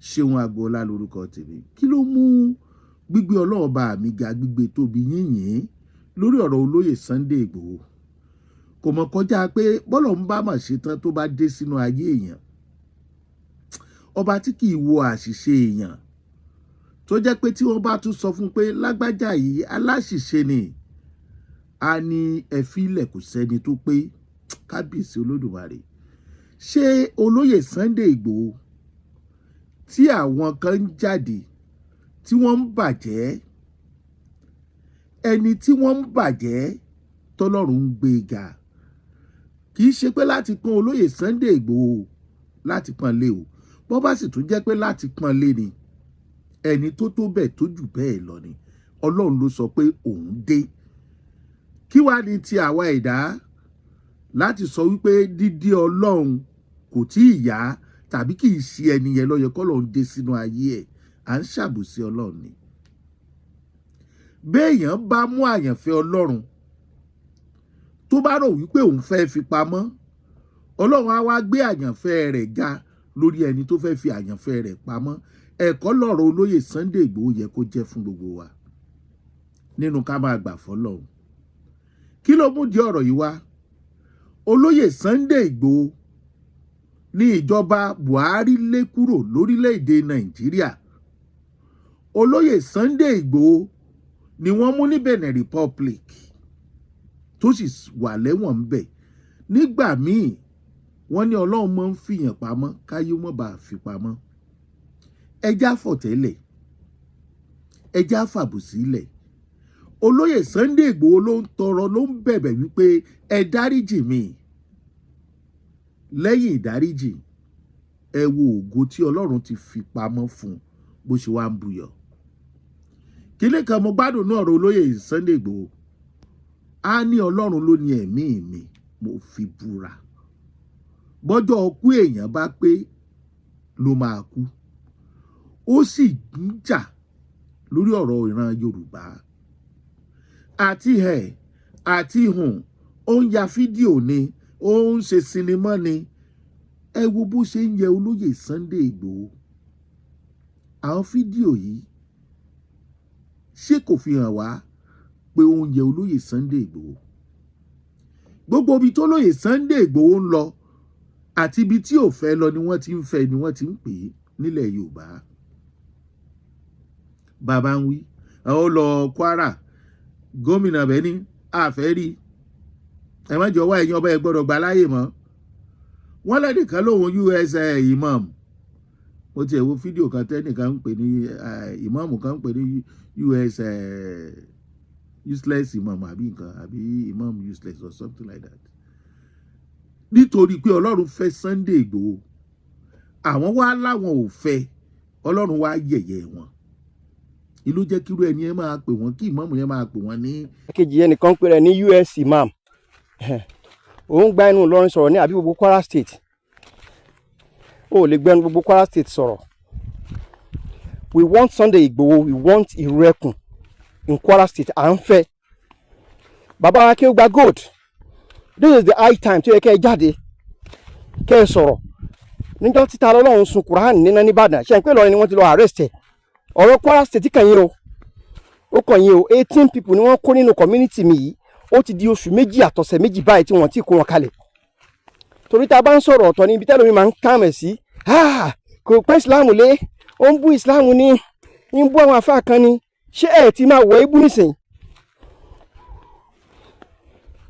Ṣéun Agboola lórúkọ tèmi. Kí ló mú gbígbé ọlọ́ọ̀ba mi ga, gbígbé tóbi, yìnyín lórí ọ̀rọ̀ olóyè Sunday Ìgbòho? Kò mọ̀ kọjá pé bọ́lọ̀ ń bá mà ṣe tán tó bá dé sínú ayé èèyàn, ọba tí kì í wo àṣìṣe èèyàn, tó jẹ́ pé tí wọ́n bá tún sọ fún pé lágbájá yìí aláṣìṣe ni, a ní ẹ fílẹ̀, kò sẹ́ni tó pé. Kábíyèsí Olódùmarè. Ṣé olóyè Sunday Ìgbòho tí àwọn kan ń jáde tí wọ́n ń bàjẹ́, ẹni tí wọ́n ń bàjẹ́ tọ́lọ́run ń gbé ga, kì í ṣe pé láti pọ́n olóyè Sunday Ìgbòho, láti pọ́n lé o. Bọ́ bá sì tún jẹ́ pé láti pọ́n lé ni, ẹni tó tó bẹ́ẹ̀ tó jù bẹ́ẹ̀ lọ ni. Ọlọ́run ló sọ pé òun dé. Kí wàá ní ti àwa ẹ̀dá láti sọ wípé dídí Ọlọ́run kò tí ì yá tàbí kì í ṣe ẹni yẹn ló yẹ kọ́lọ́run dé sínú ayé ẹ̀? À ń ṣàbòsí Ọlọ́run ni. Béèyàn bá mú àyànfẹ́ Ọlọ́run, tó bá rò wípé òun fẹ́ fi pamọ́, Ọlọ́run á wá gbé àyànfẹ́ rẹ̀ ga lórí ẹni tó fẹ́ fi àyànfẹ́ rẹ̀ pamọ́. Ẹ̀kọ́ lọ̀rọ̀ olóyè Sunday Ìgbòho yẹ kó jẹ́ fún gbogbo wa nínú ká máa gbà fọ́lọ́run. Kí ló mú di ọ̀rọ̀ yìí wá? Olóyè Sunday Ìgbòho ní ìjọba Buhari lé kúrò lórílẹ̀‐èdè Nàìjíríà. Olóyè Sunday Ìgbòho ni wọ́n mú ní Benin Republic, tó sì wà lẹ́wọ̀n ńbẹ̀. Nígbà míì, wọ́n ní Ọlọ́run máa ń fìyàn pamọ́ káyé mọ́ bá fi pamọ́. Ẹjá fọ̀tẹ́lẹ̀, ẹjá fàbùsílẹ̀. Olóyè Sunday Ìgbòho ló ń tọrọ, ló ń bẹ̀bẹ̀ wípé ẹ dáríjì mi. Lẹ́yìn ìdáríjì, ẹ wo ògo tí Ọlọ́run ti fi pamọ́ fún un, bó ṣe wá ń buyọ̀. Kíní kan mo gbádùn náà ọ̀rọ̀ olóyè Sunday Ìgbòho. Á ní Ọlọ́run ló ní ẹ̀mí mi, mo fi búra, bọ́jọ́ ọkú èèyàn bá pé ló máa kú. Ó sì ń jà lórí ọ̀rọ̀ ìran Yorùbá àti ẹ̀ àti hùn. Ó ń ya fídíò ni, ó ń ṣe sinimá ni. Ẹ wo bó ṣe ń yẹ olóyè Sunday Ìgbòho. Àwọn fídíò yìí, ṣé kò fi hàn wá pé ó ń yẹ olóyè Sunday Ìgbòho? Gbogbo ibi tó lóyè Sunday Ìgbòho ń lọ àti ibi tí ò fẹ́ lọ ni wọ́n ti ń fẹ́, ni wọ́n ti ń pè é nílẹ̀ Yorùbá. Bàbá ń wí, ó lọ Kwara, gómìnà bẹ́ẹ̀ ni àfẹ́ rí. Ẹ má jọ wá, ẹ̀yin ọba ẹ gbọ́dọ̀ gbà láàyè mọ́. Wọ́n lẹ́nìkan lóhun US imam. Mo tiẹ̀ wo fídíò kan tẹ́nìkan ń pè ní imam kan ń pè ní US useless imam àbí nǹkan, àbí imam useless or something like that. Nítorí pé Ọlọ́run fẹ́ Sunday Ìgbòho, àwọn wá láwọn ò fẹ́, Ọlọ́run wá yẹ̀yẹ́ wọn. Ìlú jẹ́ kírú ẹni yẹn máa pè wọ́n, kí ìmáàmù yẹn máa pè wọ́n ní. Kejì, ẹnìkan pè rẹ̀ ní US imam. Òun gba ẹnu Ìlọrin sọ̀rọ̀ ní àbí gbogbo Kwara State? Ó lè gbẹnu gbogbo Kwara State sọ̀rọ̀. We want Sunday Igboho, we want Ìrù in Kwara State. À ń fẹ́ bàbá wa kí ó gba gold. This is the high time tó yẹ kẹ́ ẹ jáde, kẹ́ ẹ sọ̀rọ̀. Níjọ́ títa lọ́lọ́run sun Quran níná nìbàdàn, ṣe ń pè lọ́rin ni wọ́n ti lọ arrest ẹ̀. Ọ̀rọ̀ Kwara State kàn yín o, ó kàn yín o. 18 people ni wọ́n kó nínú community mi yìí. Ó ti di oṣù 2 àtọ̀sẹ̀ 2 báyìí tí wọ́n ti kó wọn kalẹ̀. Torí tá a bá ń sọ̀rọ̀, ọ̀tọ̀ ní ibi tẹ́lómi máa ń kàmẹ̀ sí. Kò pẹ́ Islam lé, ó ń bú Islam ní, ń bú àwọn afá kan ni. Ṣé ẹ̀ ti máa wọ ibú nísìn?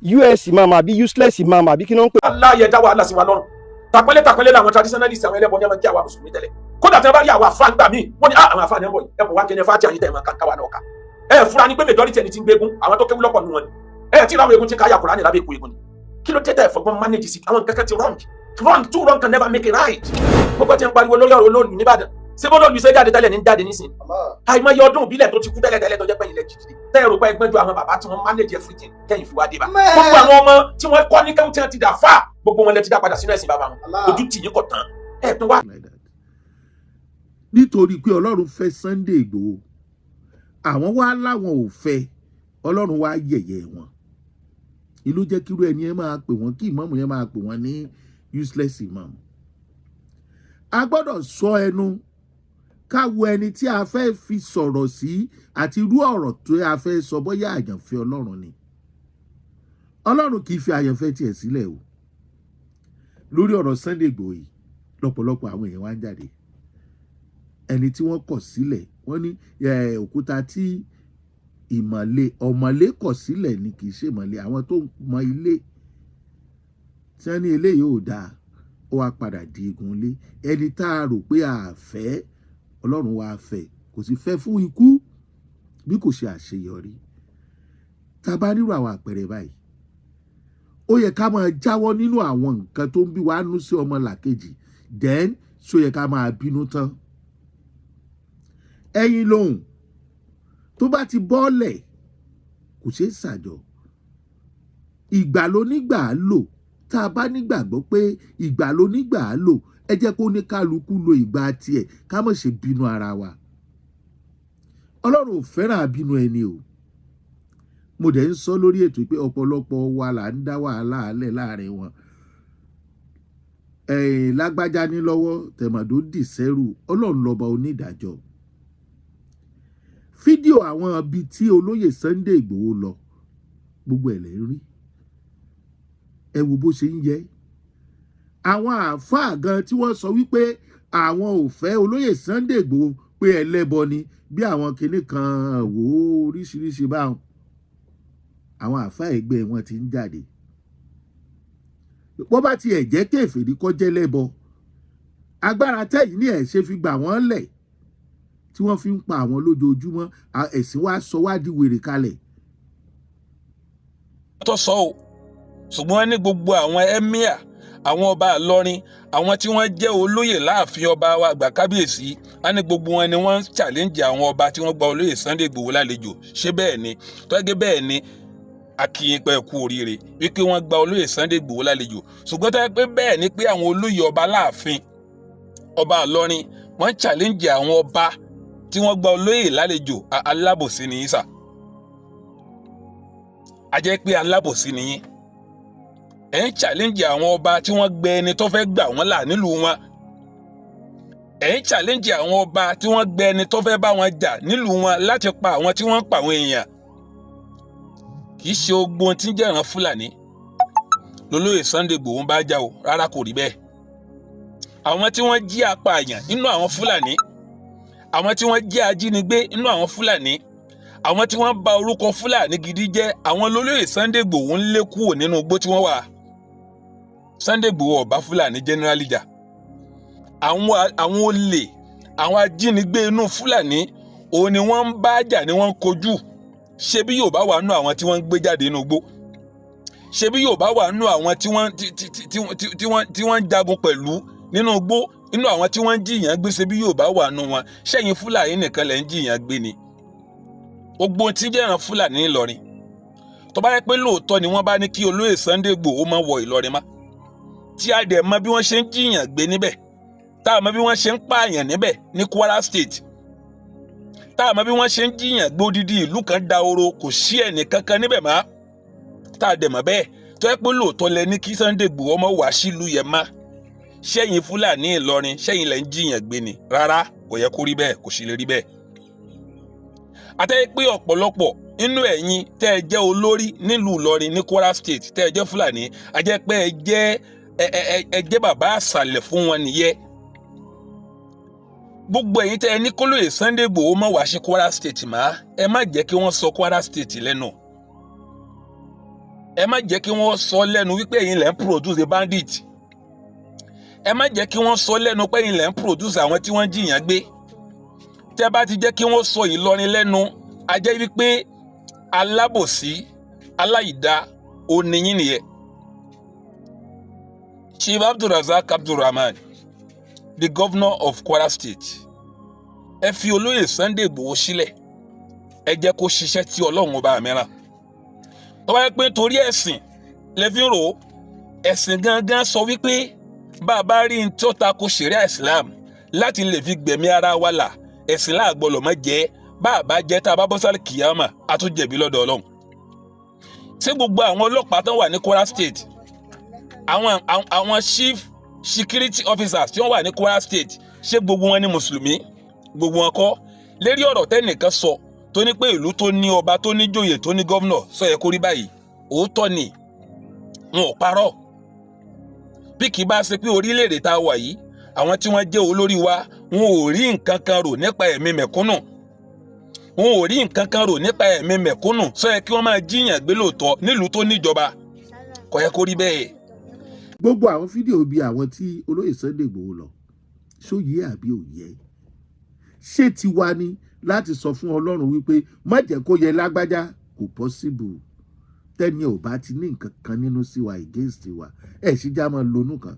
US imam àbí useless imam àbí kí ló ń pè. Aláyẹ dá wàhálà sí wa lọ́rùn. Tàpẹ́lẹ́ tàpẹ́lẹ́ làwọn traditionalists, àwọn ẹlẹ́bọn ní ọmọ kí àwa mùsùlùmí tẹ́lẹ̀. Kódà tí wọ́n bá rí àwọn àfa gbà míì, wọ́n ní àwọn àfa ní ẹ̀bọ̀ ẹ̀bọ̀ wá jẹ́ ní ẹ̀fọ́ àti àyíntẹ́ ẹ̀ máa káwa náà ká. Ẹ̀ fura ni pé majority ẹni tí ń gbégún, àwọn tó kéwú lọ́pọ̀ nù wọn ni. Ẹ̀ tí ìlànà egun ti káyà Kùránì lábẹ́ èkó egun ni. Kí ló tẹ́tẹ̀ fọgbọ́n manage sí àwọn kankan ti wrong? Wrong, two wrong can never make it right. Gbogbo ti ń pariwo lórí ọ̀rọ̀ olóòlù nìbàdàn, ṣé bó lóòlù ṣe jáde tẹ́lẹ̀ ní jáde nísìn? Àìmọye ọdún ìbílẹ̀ tó ti kú tẹ́lẹ̀ tẹ́lẹ̀, tó jẹ́ pé ilẹ̀ jìjì tẹ́ ẹ̀rọ pé ẹgbẹ́ ju àwọn bàbá tí wọ́n manage everything kẹ́yìn fi wá dé bá. Gbogbo àwọn ọmọ tí wọ́n kọ́ ní kẹ́hún tí wọ́n ti dà fà, gbogbo wọn lẹ ti dá padà sínú ẹ̀sìn bàbá wọn. Ojú tì yín kọ̀ tán ẹ̀ tún wá. Nítorí pé Ọlọ́run fẹ́ Sunday Ìgbòho, àwọn wá láwọn ò fẹ́, Ọlọ́run wá yẹ̀yẹ́ wọn. Ìlú jẹ́ kírú ẹni yẹn máa pè wọ́n, kí ìmáàmù yẹn máa pè wọ́n ní useless imam. A gbọ́dọ̀ sọ ẹnu. Ká wo ẹni tí a fẹ́ fi sọ̀rọ̀ sí àti irú ọ̀rọ̀ tó a fẹ́ sọ, bóyá àyànfẹ́ Ọlọ́run ni. Ọlọ́run kì í fi àyànfẹ́ tiẹ̀ sílẹ̀ o. Lórí ọ̀rọ̀ Sunday Igboho yìí, lọ́pọ̀lọpọ̀ àwọn èèyàn wá ń jáde. Ẹni tí wọ́n kọ̀ sílẹ̀, wọ́n ní òkúta tí ìmọ̀le ọ̀mọ̀lé kọ̀ sílẹ̀ ni kì í ṣe ìmọ̀le. Àwọn tó mọ ilé tí wọ́n ní eléyìí ò dáa, ó wá padà di igun ilé. Ẹni tá a rò pé a fẹ́, Ọlọ́run wa fẹ́, kò sì fẹ́ fún ikú bí kò ṣe àṣeyọrí. Tá a bá nírò àwọn àpẹẹrẹ báyìí, ó yẹ ká máa jáwọ́ nínú àwọn nǹkan tó ń bí wa nú sí ọmọ làkejì. Then ṣó yẹ ká máa bínú tán? Ẹ̀yin lòun tó bá ti bọ́ọ̀lẹ̀, kò ṣeé ṣàjọ. Ìgbà ló nígbà á lò. Tá a bá nígbàgbọ́ pé ìgbà ló nígbà á lò, ẹ jẹ́ kó ní kálukú lo ìgbà tiẹ̀, ká má ṣe bínú ara wa. Ọlọ́run ò fẹ́ràn àbínú ẹni o. Mo dẹ̀ ń sọ lórí ètò pé ọ̀pọ̀lọpọ̀ wa là ń dá wàhálà alẹ̀ láàrin wọn. Ẹ̀yìn lágbájá ní lọ́wọ́ tẹ̀mọ̀dó dì sẹ́rù. Ọlọ́run lọ́ba onídàájọ́. Fídíò àwọn ibi tí olóyè Sunday Ìgbòho lọ, gbogbo ẹ̀ lẹ́ ń rí. Ẹ wo bó ṣe ń yẹ àwọn àáfàá gan tí wọ́n sọ wípé àwọn ò fẹ́ olóyè Sunday Ìgbòho, pé ẹlẹ́bọ ni, bí àwọn kinní kan wò ó oríṣiríṣi báwọn. Àwọn àáfàá ẹgbẹ́ wọn ti ń jáde. Bó bá tiẹ̀ jẹ́ kèfèrí, kọjẹ́ lẹ́bọ, agbára tẹ̀yìn ní ẹ̀ ṣe fi gbà wọ́n lẹ̀ tí wọ́n fi ń pa àwọn lójoojúmọ́. Ẹ̀sìn wa sọ wá di wèrè kalẹ̀. Tó sọ o, ṣùgbọ́n ní gbogbo àwọn emir, àwọn ọba Ìlọrin, àwọn tí wọ́n jẹ́ olóyè láàfin ọba wa àgbà kábíyèsí, á ní gbogbo wọn ni wọ́n ń challenge àwọn ọba tí wọ́n gba olóyè Sunday Igboho lálejò. Ṣé bẹ́ẹ̀ ni? Tọ́gẹ́ bẹ́ẹ̀ ni, akíyín pé kú oríire wípé wọ́n gba olóyè Sunday Igboho lálejò. Ṣùgbọ́n tọ́gẹ́ pé bẹ́ẹ̀ ni pé àwọn olóyè ọba láàfin ọba Ìlọrin, wọ́n challenge àwọn ọba tí wọ́n gba olóyè lálejò, alábòsí ni yín sà. A jẹ́ pé alábòsí ni yín. Ẹ̀ ń challenge àwọn ọba tí wọ́n gbẹ ẹni tó fẹ́ gbà wọ́n là nílùú wọn. Ẹ̀ ń challenge àwọn ọba tí wọ́n gbẹ ẹni tó fẹ́ bá wọn jà nílùú wọn láti pa àwọn tí wọ́n ń pa àwọn èèyàn. Kì í ṣe ogun tí ń jẹ́ràn Fúlàní lolóyè Sunday Igboho ń bá jà o. Rárá, kò rí bẹ́ẹ̀. Àwọn tí wọ́n jí apààyàn nínú àwọn Fúlàní, àwọn tí wọ́n jí ajínigbé nínú àwọn Fúlàní, àwọn tí wọ́n bà orúkọ Fúlàní gidi jẹ́, àwọn lolóyè Sunday Igboho ń lé kúrò nínú igbó tí wọ́n wà. Sunday Igboho ò bá Fúlàní generally jà. Àwọn olè, àwọn ajínigbé inú Fúlàní, òun ni wọ́n ń bá jà, ni wọ́n ń kojú. Ṣebí Yorùbá wà nínú àwọn tí wọ́n ń gbé jáde nínú igbó? Ṣebí Yorùbá wà nínú àwọn tí wọ́n ń jagun pẹ̀lú nínú igbó, nínú àwọn tí wọ́n ń jìyàn gbé? Ṣebí Yorùbá wà nínú wọn? Ṣẹ́yìn Fúlàní nìkan lẹ̀ ń jìyàn gbé ni? Gbogbo tí ń jẹ́ràn Fúlàní n'Ìlọrin, tó bá yẹ pé lóòótọ́ ni wọ́n bá ní kí olóyè Sunday Igboho má wọ Ìlọrin má, tí a dẹ̀ mọ bí wọ́n ṣe ń jìyàn gbé níbẹ̀, tá a mọ bí wọ́n ṣe ń pààyàn níbẹ̀ ní Kwara State, tá a mọ bí wọ́n ṣe ń jìyàn gbé, odidi ìlú kan dahoro, kò sí ẹnì kankan níbẹ̀ mọ́, tá a dẹ̀ mọ̀ bẹ́ẹ̀, tó yẹ pé lóòótọ́ lẹ ní kí Sunday Igboho má wá sílùú yẹn má, ṣẹ́yìn Fúlàní Ìlọrin, ṣẹ́yìn lẹ́ ń jìyàn gbé ni? Rárá, kò yẹ kó rí bẹ́ẹ̀, kò sì lè rí bẹ́ẹ̀. Àtẹ́yẹ pé ọ̀pọ̀lọpọ̀ nínú ẹ̀yin tẹ́ ẹ jẹ́ olórí nílùú Ìlọrin ní Kwara State, tẹ́ ẹ jẹ́ Fúlàní, a jẹ́ pé ẹ jẹ́ bàbá àṣàlẹ̀ fún wọn nìyẹn. Gbogbo ẹ̀yin tẹ́ ẹ ní kólóyè Sunday Igboho má wá sí Kwara State má, ẹ má jẹ́ kí wọ́n sọ Kwara State lẹ́nu. Ẹ má jẹ́ kí wọ́n sọ lẹ́nu wípé ẹ̀yin lẹ́ ń produce a bandit. Ẹ má jẹ́ kí wọ́n sọ lẹ́nu pé ẹ̀yin lẹ́ ń produce àwọn tí wọ́n jìyàn gbé. Tẹ́ bá ti jẹ́ kí wọ́n sọ Ìlọrin lẹ́nu, a jẹ́ wípé alábòsí, aláìda oníyín nìyẹn. Chief Abdulrasaq Abdulrahman, the governor of Kwara State, ẹ fi olóyè Sunday Igboho sílẹ̀, ẹ jẹ́ kó ṣiṣẹ́ tí Ọlọ́run ọba mìíràn. Tó bá yẹ pé torí ẹ̀sìn lẹ fi ń rò ó, ẹ̀sìn gangan sọ wípé bá a bá rí n tó tako ṣẹ̀ríà Islam láti lè fi gbẹ̀mí ara wa là, ẹ̀sìn láàgbọ́lọ̀ mọ́ jẹ́. Bá a bá jẹ́, tá a bá bọ́ sálẹ̀ kìyàmà, a tún jẹ̀bi lọ́dọ̀ Ọlọ́run. Ṣé gbogbo àwọn ọlọ́pàá tó wà ní Kwara State, àwọn chief security officers tí wọ́n wà ní Kwara State, ṣé gbogbo wọn ní mùsùlùmí? Gbogbo wọn kọ́ lérí ọ̀rọ̀ tẹ́nìkan sọ tó ní pé ìlú tó ní ọba, tó ní joyè, tó ní gómìnà, sọ yẹ kó rí báyìí. Òótọ́ ni, wọn ò parọ́. Bí kì í bá ṣe pé orílẹ̀-èdè tá a wà yìí, àwọn tí wọ́n jẹ́ olórí wa, wọn ò rí nǹkan kan rò nípa ẹ̀mí mẹ̀kúnnù, wọn ò rí nǹkan kan rò nípa ẹ̀mí mẹ̀kúnnù. Sọ yẹ kí wọ́n máa jíyàn gbé lóòótọ́ nílùú tó níjọba? Kò yẹ kó rí bẹ́ẹ̀. Gbogbo àwọn fídíò bíi àwọn tí olóyè Sunday Igboho lọ, ṣó yẹ àbí ò yẹ? Ṣé tiwa ni láti sọ fún Ọlọ́run wípé má jẹ́ kó yẹ lágbájá? Kò possible. Tẹ́ni ò bá ti ní nǹkan kan nínú sí wa, against wa, ẹ̀ ṣì já máa lonú kan.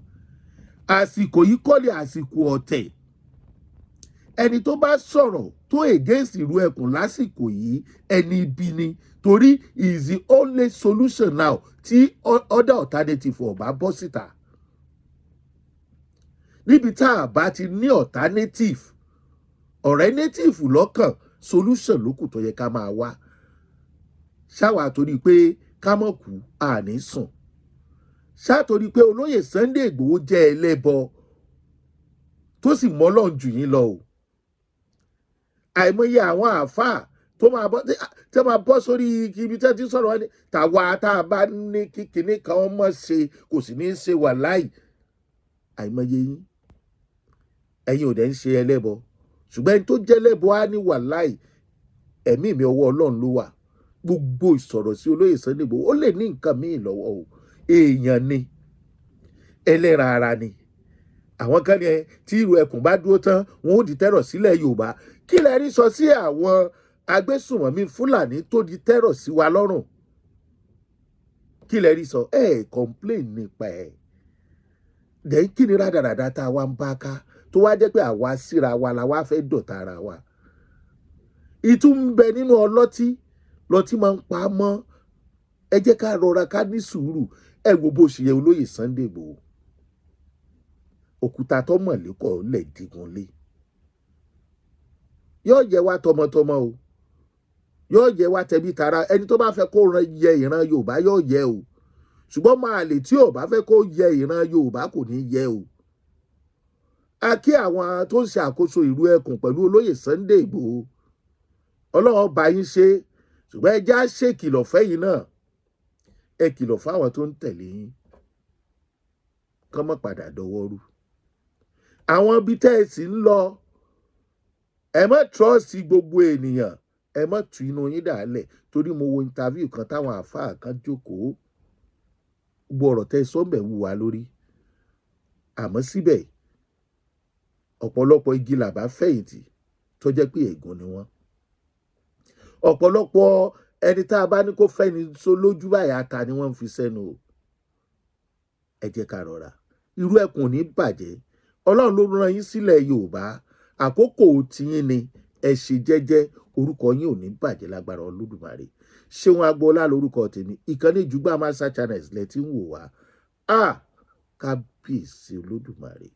Àsìkò yìí kọ́lé àsìkò ọ̀tẹ̀. Ẹni tó bá sọ̀rọ̀ tó against ìlú ẹkùn lásìkò yìí, ẹni ibi ni, torí is the only solution now tí other alternative ò bá bọ́ síta. Níbi tá a bá ti ní alternative, ọ̀rẹ́ native lọ́kàn, solution ló kù tó yẹ ká máa wá. Ṣáwa torí pé ká mọ̀ kú àní sùn, ṣáà torí pé olóyè Sunday Ìgbòho jẹ́ ẹlẹ́bọ tó sì mọ́lọ́n jù yín lọ o. Àìmọye àwọn àáfàá tó máa bọ́ sórí ibi tí wọ́n ti sọ̀rọ̀ wọn ni tàwa tá a bá ní kíkiní kan mọ̀ ṣe, kò sì ní í ṣe wà láì. Àìmọye yín, ẹ̀yin ò dẹ̀ ń ṣe ẹlẹ́bọ, ṣùgbọ́n ẹni tó jẹ́ ẹlẹ́bọ á ní wà láì, ẹ̀mí mi, ọwọ́ Ọlọ́run ló wà. Gbogbo ìsọ̀rọ̀ sí olóyè Sunday Igboho, ó lè ní nǹkan míì lọ́wọ́ o. Èèyàn ni, ẹlẹ́ran ara ni. Àwọn kan ní ẹ tí ìrù ẹkùn bá dúró tán, wọn ó di terror sílẹ̀ Yorùbá. Kí lẹ rí sọ sí àwọn agbésùnmọ̀mí Fúlàní tó di terror sí wa lọ́rùn? Kí lẹ rí sọ? Ẹ complain nípa ẹ dẹ̀. Kí ni rádaràda tá a wá ń bá ká tó wá jẹ́ pé àwa síra wa la wá fẹ́ dọ̀tá ara wa? Ìtú ń bẹ nínú ọlọ́tí, lọtí máa ń pa á mọ́. Ẹ jẹ́ ká rọra, ká ní sùúrù. Ẹ wo bó ṣe yẹ olóyè Sunday Igboho, òkúta tó mọ̀ lẹ́kọ̀ọ́ lẹ̀ digun lé. Yóò yẹ wá tọmọtọmọ o, yóò yẹ wá tẹbí tara. Ẹni tó bá fẹ́ kó yẹ ìran Yorùbá, yóò yẹ o, ṣùgbọ́n máa lè tí ò bá fẹ́ kó yẹ ìran Yorùbá, kò ní yẹ o. A kí àwọn tó ń ṣe àkóso ìlú ẹkùn pẹ̀lú olóyè Sunday Igboho. Ọlọ́run bá yín ṣe, ṣùgbọ́n ẹ já ṣèkìlọ̀ fẹ́yìn náà, ẹ kìlọ̀ fáwọn tó ń tẹ̀lé yín kán mọ́ padà dọwọ́ rú. Àwọn ibi tẹ́ ẹ sì ń lọ, ẹ má trust gbogbo ènìyàn, ẹ má tú inú yín dàálẹ̀, torí mo wo interview kan táwọn àáfàá kan jókòó, gbogbo ọ̀rọ̀ tẹ́ ẹ sọ́nbẹ̀ wù wá lórí. Àmọ́ síbẹ̀, ọ̀pọ̀lọpọ̀ igi làbá fẹ̀yìntì tó jẹ́ pé ègún ni wọ́n. Ọ̀pọ̀lọpọ̀ ẹni tá a bá ní kó fẹ́ni so lójú báyìí, ata ni wọ́n ń fi sẹ́nu o. Ẹ jẹ́ ká rọra. Irú ẹkùn ò ní bàjẹ́. Ọlọ́run ló rán yín sílẹ̀ Yorùbá, àkókò tiyín ni. Ẹ ṣe jẹ́jẹ́, orúkọ yín ò ní bàjẹ́ lágbára Olódùmarè. Ṣéun Agboola lórúkọ tèmi. Ìkànnì Jùgbà Master Channels lẹ ti ń wò wá. A kábíyèsí Olódùmarè.